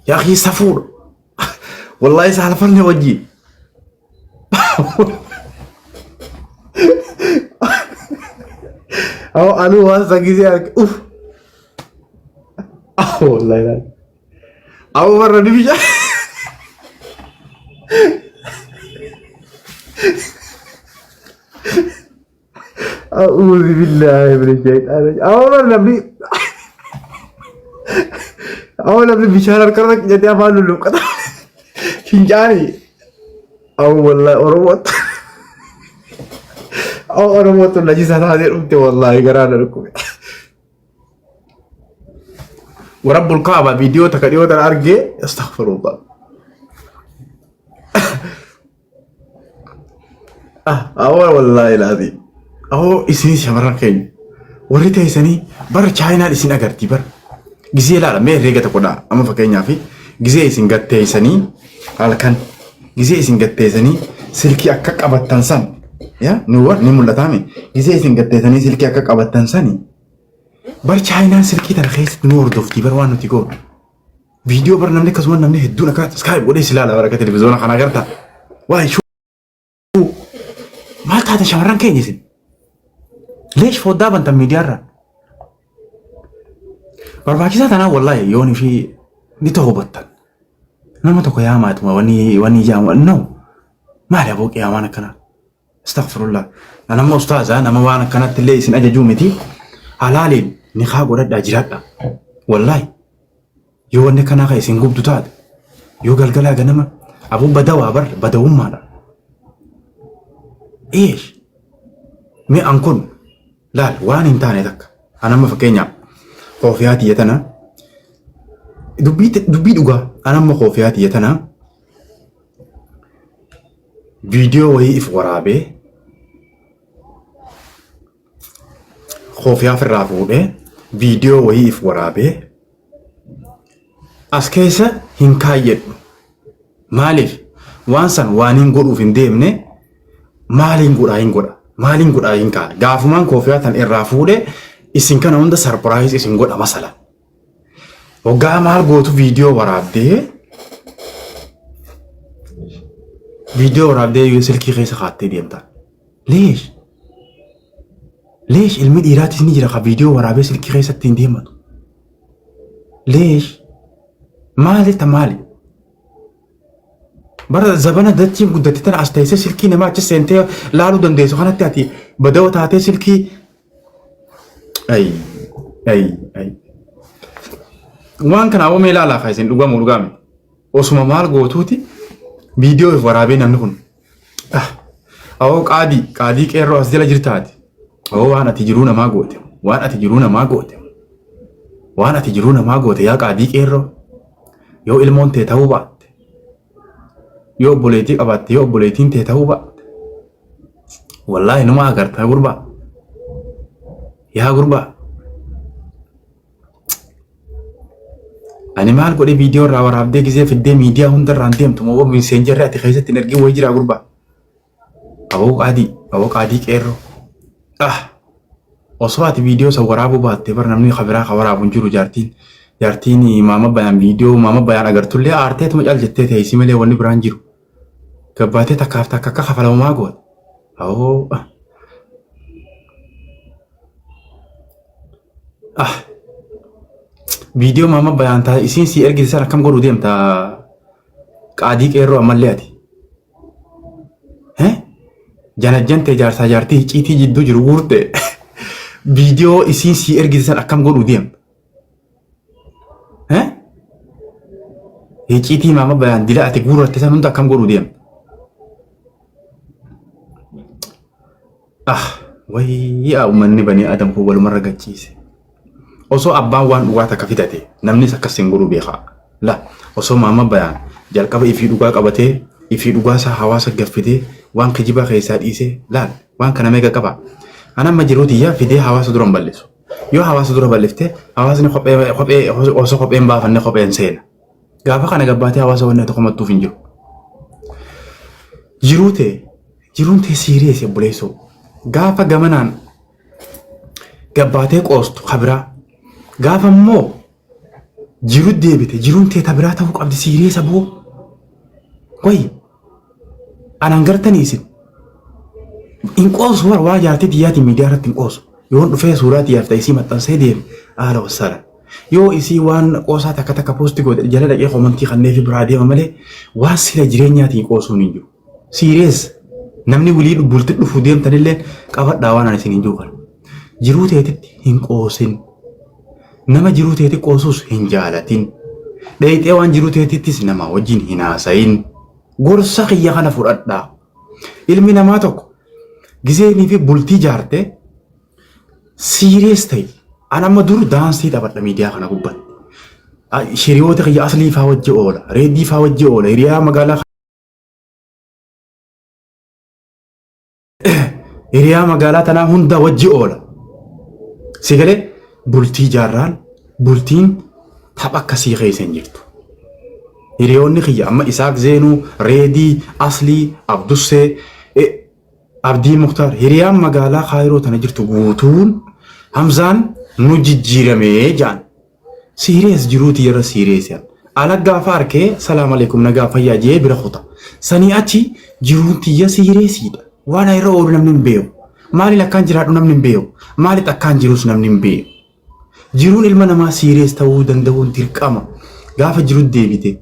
Yaa akhi safuudha. Wallaahi saalfanne wajjin. Awwa anuu waan san gisee arge uff. Wallaahi laal. Awwa warra ni bishaan. A'uuzu billaahi mina shayxaana. Awwa warra namni awwa namni bishaan harkarra qicatee afaan lulluqqata. Fincaani. Awwa wallaahi Oromootti. Awwa Oromootti najisa taatee dhufte wallaahi garaa na dhukkube. Warabbul Kaaba viidiyoo takka dhiyoo tana argee astaghfirullah. Ah, awwa wallaahi laazim. Awoo isin shamarran keenya warri teessanii bara chaayinaan isin agarti bara. Gizee ilaala mee herreega tokko dha amma fakkeenyaaf gizee isin gatteessanii halkan gizee isin gatteessanii silkii akka qabattan san yaa ni war ni mul'ataame gizee isin gatteessanii silkii akka qabattan sani bar chaayinaan silkii tana keessatti nu hordofti bar waan nuti goonu. Viidiyoo bar namni akkasuma namni hedduun akka subscribe godhee si ilaala bara akka televiziyoona kana agarta. Waa'ee shuu maal taate shamarran keenya isin? Leesh foddaa bantan miidiyaarraa. Barbaachisaa tanaa wallaahi yoon fi ni ta'uu battan. Nama tokko yaamaatuma wanni wanni jaamu no maali aboo qiyaamaan akkanaa. Astaghfirullah. An amma ustaaza nama waan akkanatti illee isin ajajuu miti. Halaaliin nikaa godhadhaa jiraadha. Wallaahi yoo wanni akkanaa kan isin gubdu taate yoo galgalaa ganama abuu badawaa bar badawummaadha. Eesh mee an kun laal waan hin taane takka. An amma fakkeenyaaf koofiyaa tiyya tana dubbii dubbii dhugaa an amma koofiyaa tiyya tana viidiyoo wayii if waraabee koofiyaa ofirraa fuudhee viidiyoo wayii if waraabee as keessa hin kaayyadhu. Maaliif? Waan san waan hin godhuuf hin deemne maaliin godhaa hin godha. Maaliin godhaa hin ka'a. Gaafumaan koofiyaa tan irraa fuudhee isin kana hunda sarpiraayiz isin godha masala. Hoggaa maal gootu viidiyoo waraabdee viidiyoo waraabdee silkii keessa kaattee deemta. Leesh leesh ilmi dhiiraatis ni jira ka viidiyoo waraabee silkii keessatti hin deematu. Leesh maali ta maali? Bara zabana dachiin guddatte tana as teessee silkii namaa achi seentee laaluu dandeessu kanatti ati badawa taatee silkii Ay, ay, ay. Waan kana awwa mee ilaalaa kaa isin dhugamu dhugaame. Osuma maal gootuuti viidiyoo if waraabee namni kun. Ah, awoo qaadii, qaadii qeerroo as jala jirtaati. Awoo waan ati jiruu namaa goote, waan ati jiruu namaa goote. Waan ati jiruu namaa goote yaa qaadii qeerroo. Yoo ilmoon tee ta'uu baatte, yoo obboleettii qabaatte, yoo obboleettiin tee ta'uu baatte. Wallaahi numa agarta gurbaa. Yaa gurbaa. Ani maal godhee viidiyoo irraa waraabdee gisee fiddee miidiyaa hunda irraan deemtu moo miseenjarri ati keessatti hin ergin wayii jira gurbaa. Aboo qaadii, aboo qaadii qeerroo. Ah! Osoo ati viidiyoo san waraabuu baattee bar namni ka biraa ka waraabu hin jiru jaartiin. Jaartiin maama bayaan viidiyoo maama bayaan agartullee aarteetuma cal jettee teessi malee wanni biraan jiru. Gabbaatee takkaaf takka akka kafalamu maa goota? Awoo. Ah. Viidiyoo maama bayaan taa isiin sii ergite san akkam godhuu deemta? Qaadii qeerroo ammallee ati. Hee? Janajjantee jaarsaa jaartii icciitii jidduu jiru guurte. Viidiyoo isiin sii ergite san akkam godhuu deemta? Eh? Icciitii maama bayaan dila ati guurratte san hunda akkam godhuu deemta? Ah, wayii yaa uummanni banii Adam kun walumarra gachiise. Osoo abbaan waan dhugaa takka fidate namnis akkas hin godhu beekaa. La osoo maama bayaan jalqaba ifii dhugaa qabatee ifii dhugaa isaa hawaasa gaffitee waan kijibaa keessaa dhiisee laal waan kana meeqa qaba. An amma jiruu tiyya fidee hawaasa dura hin bal'isu. Yoo hawaasa dura bal'ifte hawaasni kophee kophee osoo kopheen baafanne kopheen seena. Gaafa kana gabbaatee hawaasa wanni ati komattuuf hin jiru. Jiruu tee jiruun tee siiriyees obboleessoo. Gaafa gamanaan gabbaatee qoostu kabiraa. Gaafa immoo Jiru deebite jiruun tee ta biraa ta'uu qabdi serious boo. Wayi anaan gartanii isin hin qoosu bara waa jaartii tiyyaatiin miidiyaa irratti hin qoosu. Yoon dhufee suuraa tiyyaaf ta'e isii maxxansee deeme haala wassala. Yoo isii waan qoosaa takka takka post goote jala dhaqee comment kannee fi biraa deema malee waan sila jireenyaatiin qoosuun hin jiru. Serious namni wilii bulti dhufu deemtanillee qabadhaa waan ani isin hin jiru kana. Jiruu teetitti hin qoosin. Nama jiruu teeti qoosus hin jaalatin. Dheeyxee waan jiruu teetittis nama wajjin hin haasayin. Gorsa kiyya kana fudhadhaa. Ilmi namaa tokko gizeenii fi bultii jaarte serious ta'i. An amma dur daansii taphadha miidiyaa kana gubbatti. Hiriyoota kiyya aslii faa wajji oola. Reeddii faa wajji oola. Hiriyaa magaalaa tanaa hunda wajji oola. Si galee bultii jaarraan bultiin tapha akkasii keessa hin jirtu. Hiriyoonni kiyya amma Isaaq Zeenuu, Reedii, Aslii, Abdussee, Abdii Muktaar hiriyaan magaalaa Kaayiroo tana jirtu guutuun Hamzaan nu jijjiiramee ja'an. Serious jiruuti yeroo serious yan. Ala gaafa arkee salaam alaikum nagaa fayyaa jee bira kuta. Sanii achi jiruun tiyya seriousiidha. Waan irra oolu namni hin beeku. Maaliin akkaan jiraadhu namni hin beeku. Maaliif akkaan jirus namni hin beeku. Jiruun ilma namaa serious ta'uu danda'uun dirqama. Gaafa jiru deebite.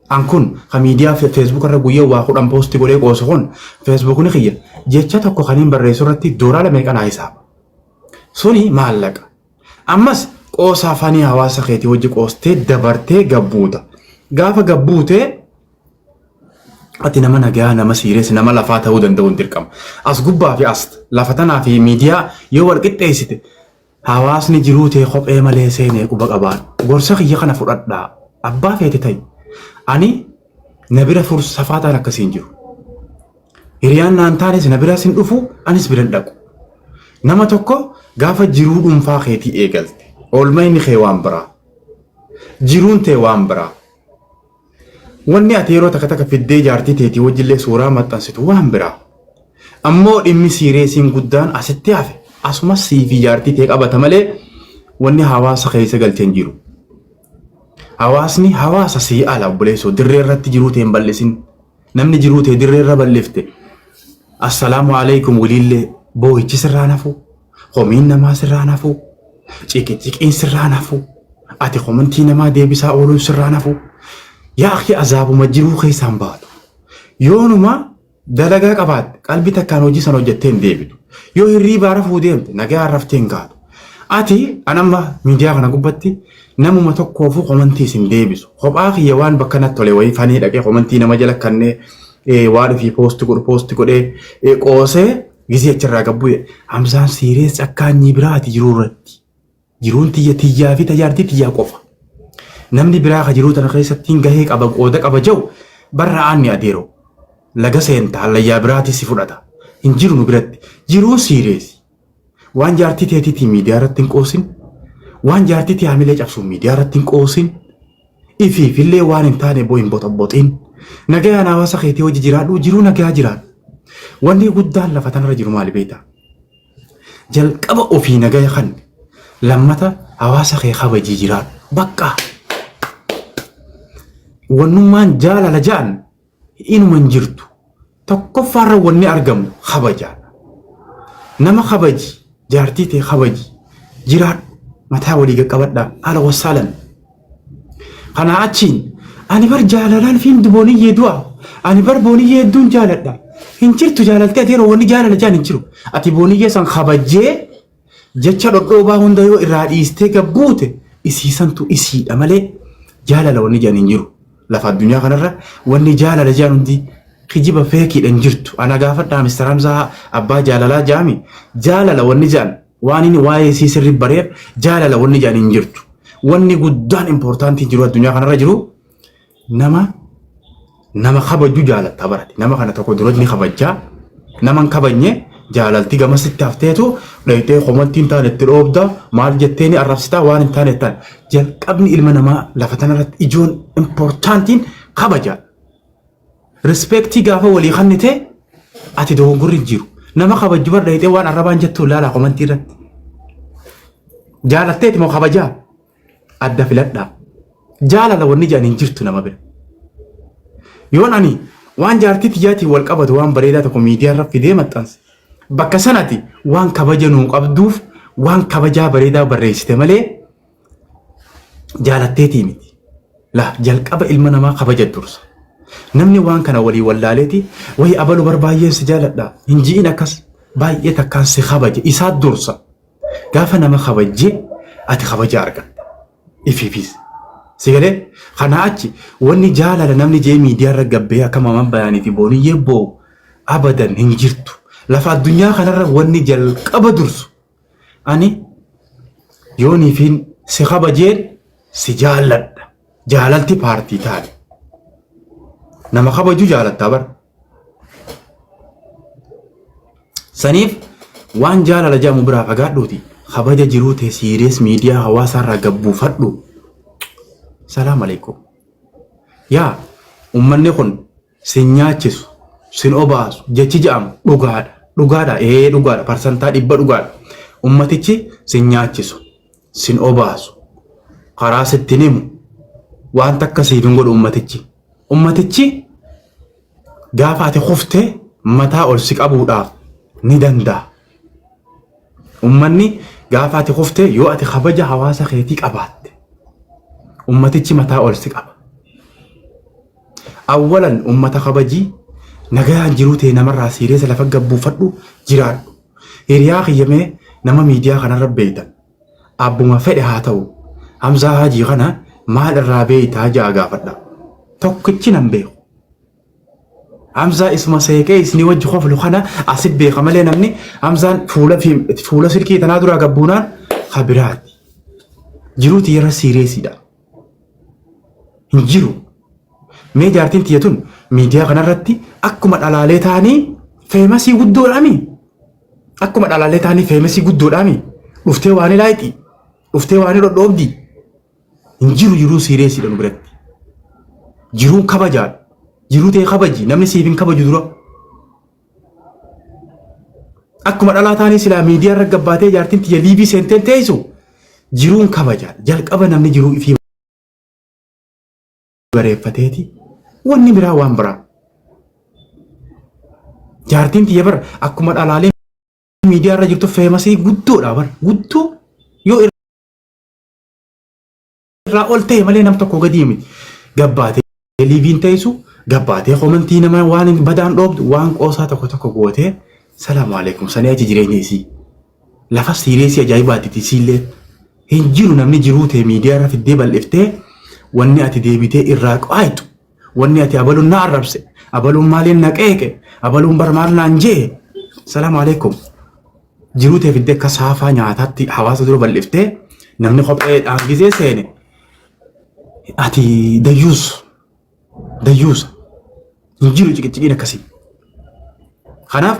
An kun ka miidiyaa Facebook irra guyyaa waa 10 post godhee qoosu kun Facebookni kiyya jecha tokko kan hin barreessu irratti doolaara meeqa naa hisaaba. Suni maallaqa. Ammas qoosaa afaanii hawaasa keetii hojii qoostee dabartee gabbuuta. Gaafa gabbuutee ati nama nagaa, nama serious, nama lafaa ta'uu danda'uun dirqama. As gubbaa fi as lafa tanaa fi miidiyaa yoo wal qixxeessite hawaasni jiruu ta'e kophee malee seenee quba qabaan. Gorsa kiyya kana fudhadhaa. Abbaa feete ta'i. Ani na bira safaataan akkasii hin jiru. Hiriyaan naan taanes na biraas hin dhufu, anis bira hin dhaqu. Nama tokko gaafa jiruu dhuunfaa keetii eegalte oolmayni kee waan biraa. Jiruun tee waan biraa. Wanni ati yeroo takka takka fiddee jaartii teetii wajjillee suuraa maxxansitu waan biraa. Ammoo dhimmi seriousiin guddaan asitti hafe asumas sii fi jaartii tee qabata malee wanni hawaasa keessa galchee hin jiru. Hawaasni hawaasa sii ala obboleessoo dirree irratti jiruu tee hin bal'isin. Namni jiruu tee dirree irra bal'ifte assalaamu alaikum wiliillee boo'ichi sirraa nafu, komiin namaa sirraa nafu, ciqiciqiin sirraa nafu, ati comment namaa deebisaa ooluun sirraa nafu. Yaa akhi azaabuma jiruu keessaan baatu. Yoonuma dalagaa qabaatte qalbii takkaan hojii sana hojjettee hin deebitu. Yoo hirriibaa rafuu deemte nagaa raftee hin kaatu. Ati anamma miidiyaa kana gubbatti namuma tokkoofuu comment isin deebisu. Kophaa kiyya waan bakka natti tole wayii fanii dhaqee comment nama jala kannee waan ofii post godhu post godhee qoosee gizee achirraa gabbu'e. Hamzaan serious akkaanyii biraati jiruu irratti. Jiruun tiyya tiyyaa fi tajaartii tiyyaa qofa. Namni biraa ka jiruu tana keessatti gahee qaba qooda qaba jiru barra aanni adeeroo. Laga seenta hallayyaa biraati si fudhata. Hin jiru nu biratti. Jiruun serious. Waan jaartii teetiitii miidiyaa irratti hin qoosin. Waan jaartii tee hamilee cabsuun miidiyaa irratti hin qoosin. Ifiifillee waan hin taane boo hin boxoboxin. Nagayaan hawaasa keetii hojii jiraadhu jiruu nagaa jiraadhu. Wanni guddaan lafa tanarra jiru maali beektaa? Jalqaba ofii nagaya kan lammata hawaasa kee kabajii jiraadhu. Bakka. Wannummaan jaalala ja'an inuma hin jirtu. Tokkoffaarra wanni argamu kabajaadha. Nama kabaji, jaartii ta'e kabaji, jiraadhu, mataa walii qaqqabadhaa, haala wassaalan. Kanaa achiin ani bar jaalalaan fiin booniyyee du'a. Ani bar booniyyee hedduun jaaladha. Hin jirtu jaalaltee ati yeroo wanni jaalala jaan hin jiru. Ati booniyyee san kabajjee jecha dhodhoobaa hunda yoo irraa dhiistee gabbuute isiisantu isiidha malee jaalala wanni jaan hin jiru. Lafa addunyaa kanarra wanni jaalala jaan hundi kijiba fakeiidha hin jirtu. Ana gaafadhaa Mr. Hamzaa abbaa jaalalaa jaami jaalala wanni jaan waan inni waa'ee isii sirri bareef jaalala wanni jaan hin jirtu. Wanni guddaan important jiru addunyaa kanarra jiru nama nama kabaju jaalatta barate. Nama kana tokko duratti ni kabajjaa. Nama hin kabajne jaalalti gamasitti hafteetu dhayitee comment hin taane itti dhoobda maal jettee ni arrabsitaa waan hin taane ta'an. Jalqabni ilma namaa lafa tanarratti ijoon importantiin kabaja. Respect gaafa walii kennite ati dogongorri hin jiru. Nama kabaju bar dhayitee waan arrabaan jettu ilaalaa comment irratti. Jaalatteeti moo kabajaa? Adda filadhaa. Jaalala wanni jedhan hin jirtu nama bira. Yoon ani waan jaartii tiyyaatiin wal qabatu waan bareedaa tokko miidiyaa irra fidee maxxanse bakka sanati waan kabaja nuu qabduuf waan kabajaa bareedaa barreessite malee jaalatteetii miti. La jalqaba ilma namaa kabaja dursa. Namni waan kana walii wallaaleeti wayi abalu bar baay'een si jaaladha hin ji'in akkas baay'ee takkaan si kabaje isaa dursa. Gaafa nama kabajje ati kabaja argatta. Ifiifis. Si galee kanaa achi wanni jaalala namni jee miidiyaa irra gabbee akka maaman bayaanii fi booniyyee boo'u abadan hin jirtu. Lafa addunyaa kanarra wanni jalqaba dursu Ani yooniifiin si kabajeen si jaalladha. Jaalalti paartii taate. Nama kabaju jaalattaa bara. Saniif waan jaalala jedhamu biraa fagaadhuuti kabaja jiruu tee siirees miidiyaa hawaasaarraa gabbuufadhu. Salaam alaikum. Yaa ummanni kun sin nyaachisu, sin obaasu jechi jedhamu dhugaadha. Dhugaadha ee dhugaadha parsantaa 100 dhugaadha. Ummatichi sin nyaachisu, sin obaasu, karaa sitti hin himu, waan takka siif hin godhu ummatichi. Ummatichi gaafa ati kufte mataa ol si qabuudhaaf ni danda'a. Ummanni gaafa ati kufte yoo ati kabaja hawaasa keetii qabaatte ummatichi mataa ol si qaba. Awwalan ummata kabaji, nagayaan jiruu tee namarraa siireessa lafa gabbuufadhu jiraadhu. Hiriyaa kiyya mee nama miidiyaa kanarra beeytan abbuma fedhe haa ta'u Hamzaa Haajii kana maal irraa beeytaa ja'a gaafadha. Tokkichi nan beeku. Hamzaa isuma seeqee isinii wajji koflu kana asi beeka malee namni Hamzaan fuula fi fuula silkii tanaa duraa gabbuunaan kabiraati. Jiruu tiyyarra siireesiidha. Hin jiru. Mee jaartiin tiyya tun miidiyaa kanarratti akkuma dhalaalee ta'anii feemasii guddoodhaami. Akkuma dhalaalee ta'anii feemasii guddoodhaami. Dhuftee waan ilaayxi. Dhuftee waan dhodhoobdi. Hin jiru jiruu siireesiidha nu biratti. Jiruun kabajaadha. Jiruu ta'e kabaji namni siif hin kabaju dura. Akkuma dhalaa taanii silaa miidiyaa irra gabbaatee jaartiin tiyya liivii seenteen teessu jiruun kabajaadha. Jalqaba namni jiruu ifii bareeffateeti wanni biraa waan biraa. Jaartiin tiyya bar akkuma dhalaalee miidiyaa irra jirtu feemasii guddoodha bar guddoo yoo irraa ol ta'e malee nam tokko gadii miti. Gabbaatee liiviin teessu gabbaatee komantii nama waan badaan dhoobdu waan qoosaa tokko tokko gootee salaamu alaikum sanii achi jireenya isii. Lafa siireesii ajaa'ibaati isiillee hin jiru namni jiruu ta'e miidiyaa irra fiddee bal'iftee wanni ati deebitee irraa qaayitu wanni ati abaluun na arrabse abaluun maaliin na qeeqe abaluun bar maal naan jee salaamu alaikum. Jiruu tee fiddee akka saafaa nyaataatti hawaasa dura bal'iftee namni kopheedhaan gizee seene ati dayyuus dayyuusa hin jiru ciqiciqiin akkasii. Kanaaf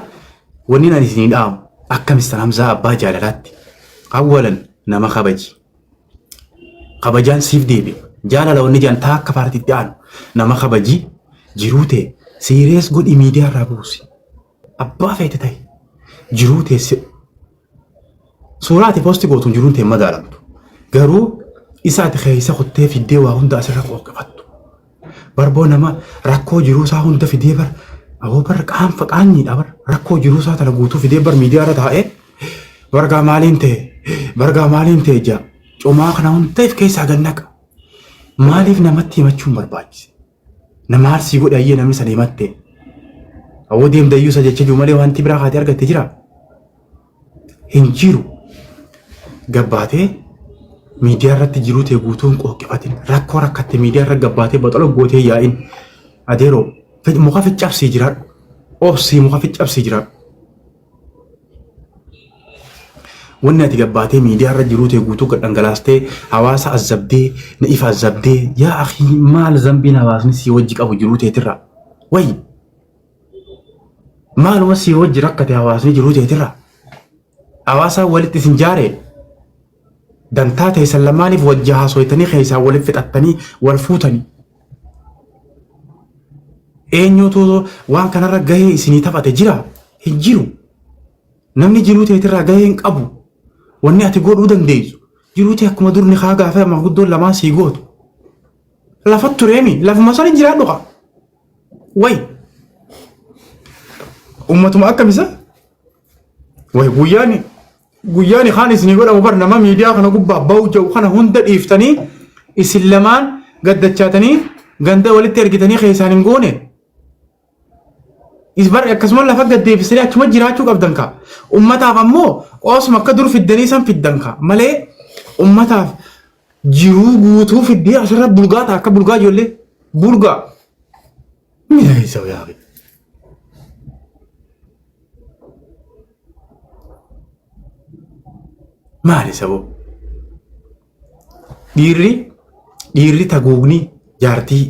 wanni ani isinii dhaamu akka Mr. Hamzaa abbaa jaalalaatti awwalan nama kabaji. Kabajaan siif deebi'a. Jaalala wanni jedhan taa akka paartiitti aanu nama kabaji jiruu tee siirees godhi miidiyaa irraa buusi. Abbaa feete ta'i. Jiruu tee suuraa ati poosti gootuun jiruun tee madaalamtu. Garuu isa ati keessa kuttee fiddee waa hunda asirra qooqqifattu. Barboo nama rakkoo jiruu isaa hunda fidee bar aboo bar qaanfa qaanyiidha bar rakkoo jiruu isaa tana guutuu fidee bar miidiyaa irra taa'ee bargaa maaliin ta'e bargaa maaliin ta'e jaa comaa kana hunda if keessaa gannaqa. Maaliif namatti himachuun barbaachise? Nama arsii godhe ayyee namni sana himatte. Awwoo deem dayyuusa jecha jiru malee wanti biraa kaatee argatte jira. Hin jiru. Gabbaatee miidiyaa irratti jiruu ta'e guutuu hin qooqqifatin. Rakkoo rakkatte miidiyaa irra gabbaatee baxaloo gootee yaa'in. Adeeroo muka ficcabsii jiraadhu. Obsii muka ficcabsii jiraadhu. Wanni ati gabbaatee miidiyaa irra jiruu ta'e guutuu gad dhangalaastee hawaasa azzabdee na ifa azzabdee yaa akii maal zambiin hawaasni sii wajji qabu jiruu teetirraa wayi maaluma sii wajji rakkate hawaasni jiruu teetirraa hawaasaan walitti isin jaaree dantaa teessan lamaaniif wajji haasoytanii keessaa walitti fixattanii wal fuutanii eenyutu waan kanarra gahee isinii taphate jira hin jiru. Namni jiruu teetirraa gahee hin qabu. Wanni ati godhuu dandeessu jiruu tee akkuma dur nikaa gaafa manguddoon lamaan sii gootu. Lafa tureemi lafuma sana jiraadhu kaa. Way ummatuma akkamisa way guyyaani guyyaani kaan isinii godhamu bar nama miidiyaa kana gubbaa bahu jedhu kana hunda dhiiftanii isin lamaan gaddachaatanii ganda walitti ergitanii keessaan hin goone. Is bar akkasuma lafa gad deebisanii achuma jiraachuu qabdan kaa. Ummataaf ammoo qoosuma akka dur fiddanii san fiddan kaa. Malee ummataaf jiruu guutuu fiddee asirra bulgaa ta'a akka bulgaa ijoollee bulgaa. Mina isa yaaqi. Maali saboo? Dhiirri dhiirri taguugni jaartii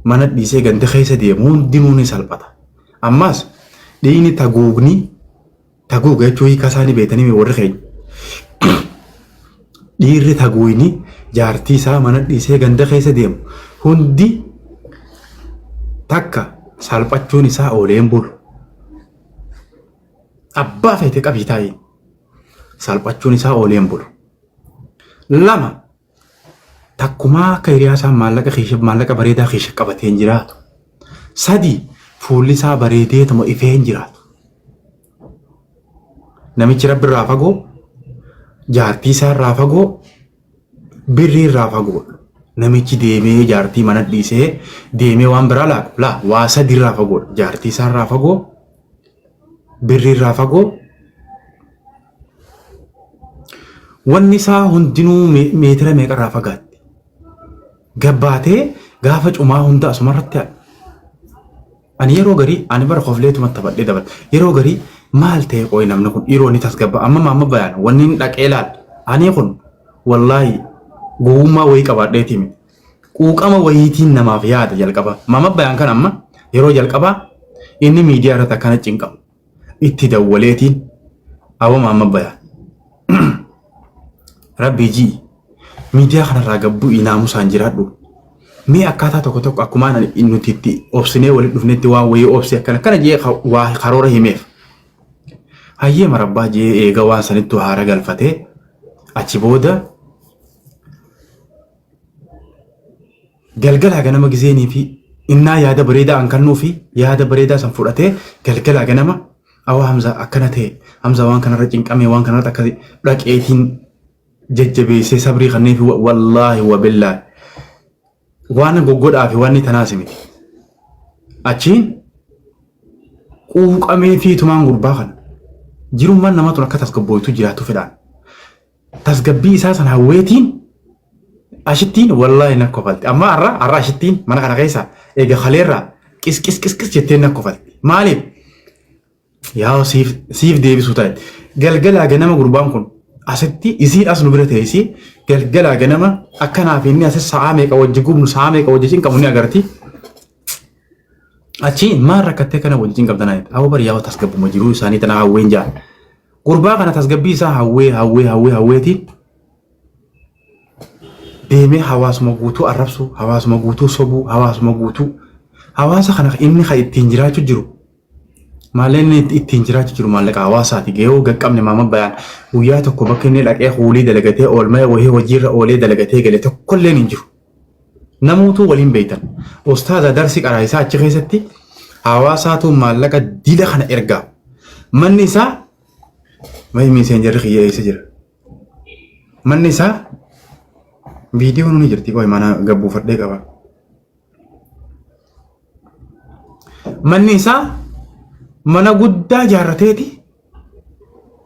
mana dhiisee ganda keessa deemu hundinuu ni salphata. Ammas dhiirri taguugni taguuga jechuun hiika isaa ni beektanii warri keenya. Dhiirri taguugni jaartii isaa mana dhiisee ganda keessa deemu hundi takka salphachuun isaa oolee hin bulu. Abbaa feete qabii taa'ee. Salphachuun isaa oolee hin bulu. Lama takkumaa akka hiriyaa isaa maallaqa keesha maallaqa bareedaa keesha qabatee hin jiraatu. Sadi fuulli isaa bareedeetuma ifee hin jiraatu. Namichi rabbi irraa fagoo, jaartii isaa irraa fagoo, birrii irraa fagoodha. Namichi deemee jaartii mana dhiisee deemee waan biraa laaqu laa waa sadi irraa fagoodha. Jaartii isaa irraa fagoo, birrii irraa fagoo wanni isaa hundinuu meetira meeqa irraa fagaatti. Gabbaatee gaafa cumaa hunda asumarratti haadha. Ani yeroo garii ani bara kofleetuma taphadhee dabala. Yeroo garii maal ta'e qoy namni kun dhiiroo ni tasgabba amma maamma bayaan wanni hin dhaqee laal. Ani kun wallaahi gowwummaa wayii qabaadheetii miti. Quuqama wayiitiin namaaf yaada jalqaba. Maamma bayaan kan amma yeroo jalqabaa inni miidiyaa irratti akkana cinqamu. Itti dawwaleetiin awwa maamma bayaan. Rabbii jii miidiyaa kanarraa gabbu'ii naamusaan jiraadhu. Mee akkaataa tokko tokko akkumaan nuti itti obsinee walitti dhufnetti waan wayii obsi akkana akkana jee waa karoora himeef. Hayyee marabbaa jee eega waan sanittu haara galfatee achi booda galgalaa ganama gizeenii fi innaa yaada bareedaa an kannuu fi yaada bareedaa san fudhatee galgalaa ganama awaa Hamza akkana ta'e Hamza waan kanarra cinqamee waan kanarra akka dhaqeetiin jajjabeessee sabrii kanneen fi wallaahi wabillaahi waan goggodhaa fi waan tanaas miti. Achiin quuqamee fi tumaan gurbaa kana jirummaan nama tun akka tasgabbooytu jiraatu fedhaan. Tasgabbii isaa sana hawweetiin ashittiin wallaahi na kofalti. Amma har'a har'a ashittiin mana kana keessa eega kaleerraa qis qis qis qis jettee na kofalti. Maaliif? Yaa siif siif deebisuu ta'e. Galgalaa ganama gurbaan kun asitti isiin as nu bira teessi galgalaa ganama akkanaaf inni asi sa'aa meeqa wajji gubnu sa'aa meeqa wajji cinqamu ni agarti. Achi maal rakkattee kana wajjin qabdanaa jette. Awwa bari yaa'u tasgabbuma jiruu isaanii tana hawween jaa. Gurbaa kana tasgabbii isaa hawwee hawwee hawwee hawweetiin deemee hawaasuma guutuu arrabsuu, hawaasuma guutuu sobuu, hawaasuma guutuu hawaasa kana inni kan ittiin jiraachuu jiru Maallee inni ittiin jiraachuu jiru maallaqa hawaasaati. Gahee gaqqabne maama bayaan guyyaa tokko bakka inni dhaqee huulii dalagatee oolmee wahii hojiirra oolee dalagatee gale tokkolleen hin jiru. Namuutuu waliin beektan. Ustaaza darsi qaraa isaa achi keessatti hawaasaatu maallaqa dila kana ergaa. Manni isaa mayi miiseenjarri kiyya eessa jira? Manni isaa viidiyoon ni jirti qoy mana gabbuufadhee qaba. Manni isaa mana guddaa ijaarrateeti.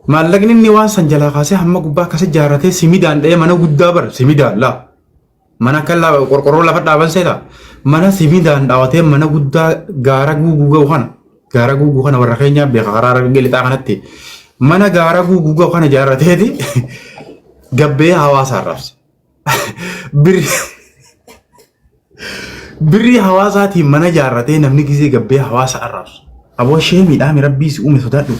Maallaqni inni waan san jalaa kaasee hamma gubbaa akkasi ijaarratee simidaan dha'ee mana guddaa bara simidaan laa. Mana akka qorqorroo lafa dhaaban seeta. Mana simidaan dhaawatee mana guddaa gaara guuguu ga'u kana gaara guuguu kana warra keenyaa beeka karaa Harargee lixaa kanatti mana gaara guuguu ga'u kana ijaarrateeti gabbee hawaasa arrabsa. Birri birrii hawaasaatiin mana ijaarratee namni gisee gabbee hawaasa arrabsu. Aboo sheemiidhaa mi rabbii si uume sodaadhu.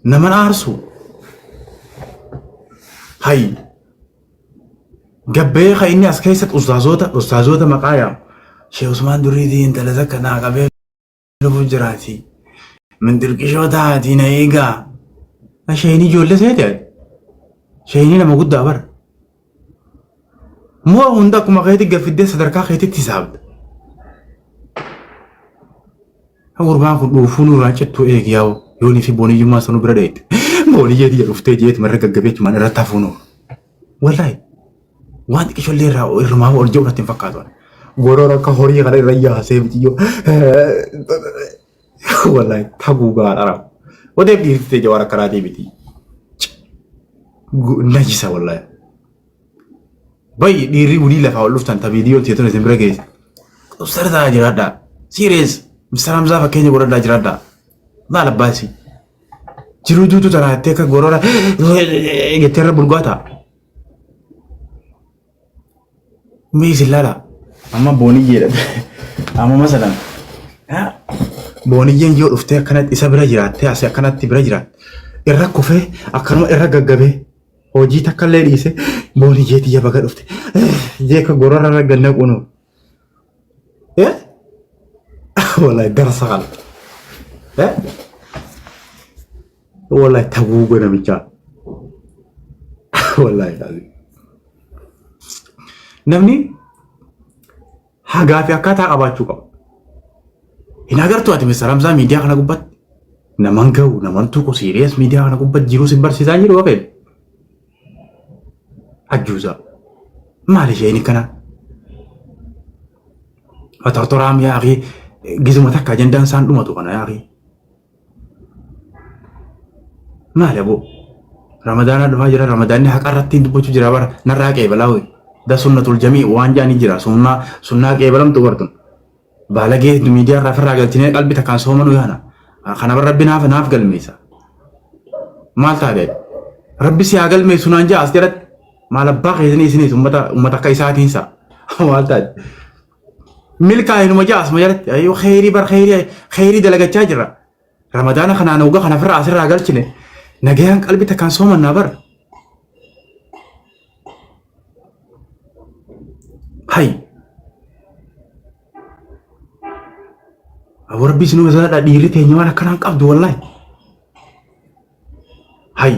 Naman aarsu. Hayi. Gabbee kan inni as keessatti ustaazoota ustaazoota maqaa yaamu. Shee Usmaan Duriitii intala takka naa qabee dhufu jiraati. Mindirqishoo taati na eegaa. Sheen ijoollee seete ati. Sheenii nama guddaa bara. Moo hunda akkuma keetti gaffiddee sadarkaa keetitti hisaabda. Gurbaan kun dhuufuu nurraa cittuu eegi yaa'u yoonii fi booniyyummaa sanuu bira dheeyte. Booniyyee tiyya dhuftee jeet marra gaggabee achumaan irratti hafuu nuu. Wallaahi waan xiqqishollee irraa irrumaa ol jedhu natti hin fakkaatu. Gorora akka horii kana irra yaasee mitiyyoo. Wallaahi taguugaa dhara. Odeef dhiirti ta'e jawaar akkanaatii miti. Najisa wallaahi. Bayyi dhiirri wulii lafaa ol dhuftan ta viidiyoon teetun isin bira geesse. Qubsarraa jiraadhaa. Serious. Mr. Hamzaa fakkeenya godhadhaa jiraadhaa. Maal abbaasi? Jiruu duutu tanaa jettee akka gorora jettee irra bulgaa ta'a. Mee isin laala. Amma booniyyeedha. Amma masalan. Booniyyeen yoo dhuftee akkanatti isa bira jiraattee asii akkanatti bira jiraatte irra kufee akkanuma irra gaggabee hojii takka illee dhiise booniyyee tiyya baga dhufte jee akka gorora irra gad naqu nu. Wallahi darsa kana. Wallahi taguuga namichaa. Wallahi laazim. Namni hagaa fi akkaataa qabaachuu qaba. Hin agartu ati Mr. Hamzaa miidiyaa kana gubbatti naman gahu naman tuqu siiriyees miidiyaa kana gubbatti jiruu sin barsiisaa jiru waqeen. Ajjuusaa. Maali isheen akkana? Tortoraam yaa akhi gizuma takka ajandaan isaan dhumatu kana yaa akhi. Maali aboo? Ramadaana dhufaa jira ramadaanni haqa irratti dubbachuu jira bara narraa qeebalaa ho'i. Da sunnatul jamii waan jedhanii jira sunnaa sunnaa qeebalamtu bartun. Baalagee miidiyaa irraa ofirraa galchinee qalbii takkaan soomanu yaana. Kana bara rabbi naaf naaf galmeessa. Maal taate? Rabbi si haa galmeessu naan jaa as jalatti. Maal abbaa keessanii isinis ummata ummata akka isaatiin sa. Maal taate? Milkaa'inuma jaa asuma jalatti. Ayyoo kheyrii bar kheyrii kheyrii dalagachaa jirra. Ramadaana kanaan hogga kana ofirraa asirraa galchine nagayaan qalbii takkaan soomannaa bar. Hay. Aboo rabbii isinuma sodaadha dhiirri teenya waan akkanaan qabdu wallaahi. Hay.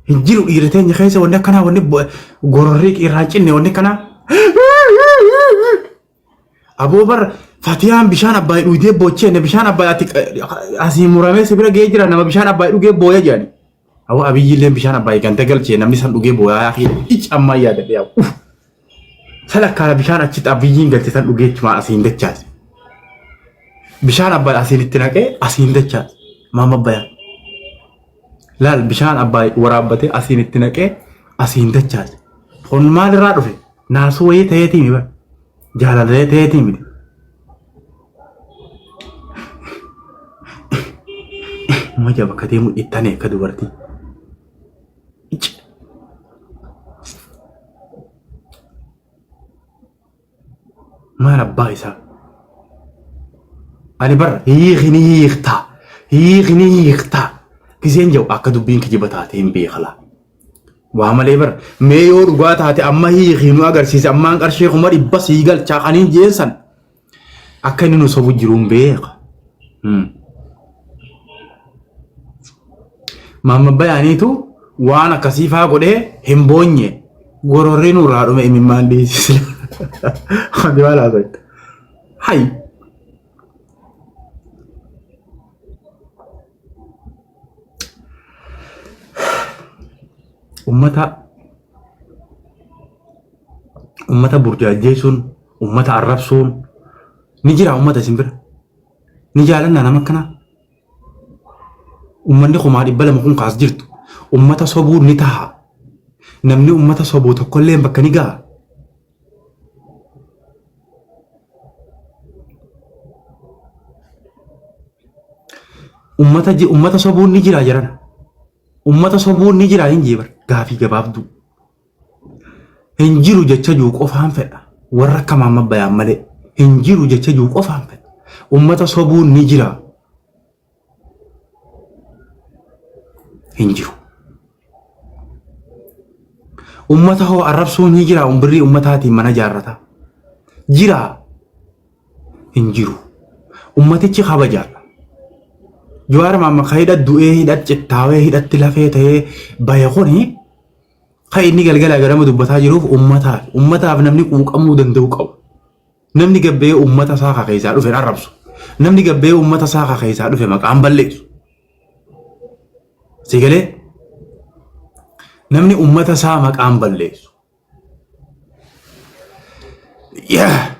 Hin jiru dhiirri teenya keessa wanni akkanaa wanni gororri irraa hin cinne wanni akkanaa. Aboo bar fatiyaan bishaan abbaay dhugdee boochee bishaan abbaay ati asii muramee si bira ga'ee jira nama bishaan abbaay dhugee booya jedhani. Awwa Abiyyi illee bishaan Abbaay ganda galchee namni san dhugee booyaa yaa ic ammaa yaadadhe yaa uff. Salakkaara bishaan achitti Abiyyiin galche san dhugee chumaa asiin dachaase. Bishaan Abbaay asiin itti naqee asiin dachaase. Maama Abbayaa. Laal bishaan Abbaay waraabbatee asiin itti naqee asiin dachaase. Kun maalirraa dhufe? Naasuu wayii ta'eetii mi bara? Jaalalee ta'eetii miti. Maja bakka deemu ittane akka dubartii. Icci. Maal abbaa isaa? Ani bara hiiki ni hiiktaa hiiki ni hiiktaa giseen jedhu akka dubbiin kijiba taate hin beekala. Waa malee bara mee yoo dhugaa taate amma hiikii nu agarsiise ammaan qarshii 500,000 sii galchaa kaniin jeen san akka inni nu sobu jiruun beeka. Maamma bayaaniitu waan akkasii faa godhee hin boonye gororri nurraa dhume imimmaan dhiisise. Wanti maal haasa'e? Hayi. Ummata ummata burjaajjeessuun ummata arrabsuun ni jira ummata isin bira. Ni jaalannaa nama akkanaa. Ummanni 200,000 kun kaas jirtu ummata sobuun ni taha. Namni ummata sobuu tokkolleen bakka ni gaha. Ummata ummata sobuun ni jira jarana. Ummata sobuun ni jira hin jeebar gaafii gabaabduu. Hin jiru jecha jiru qofaan fedha. Warra akka maamma bayaan malee hin jiru jecha jiru qofaan fedha. Ummata sobuun ni jira. Hin jiru. Ummata hoo arrabsuun ni jira umbirrii ummataatiin mana jaarrata. Jira. Hin jiru. Ummatichi kabajaadha. Jawaar Maamma ka hidha du'ee hidha cittaawee hidhatti lafee ta'ee bahe kuni Kan inni galgalaa ganama dubbataa jiruuf ummataaf. Ummataaf namni quuqamuu danda'u qabu. Namni gabbee ummata isaa ka keessaa dhufe hin arrabsu. Namni gabbee ummata isaa ka keessaa dhufe maqaan balleessu. Si galee? Namni ummata isaa maqaan balleessu. Yaa!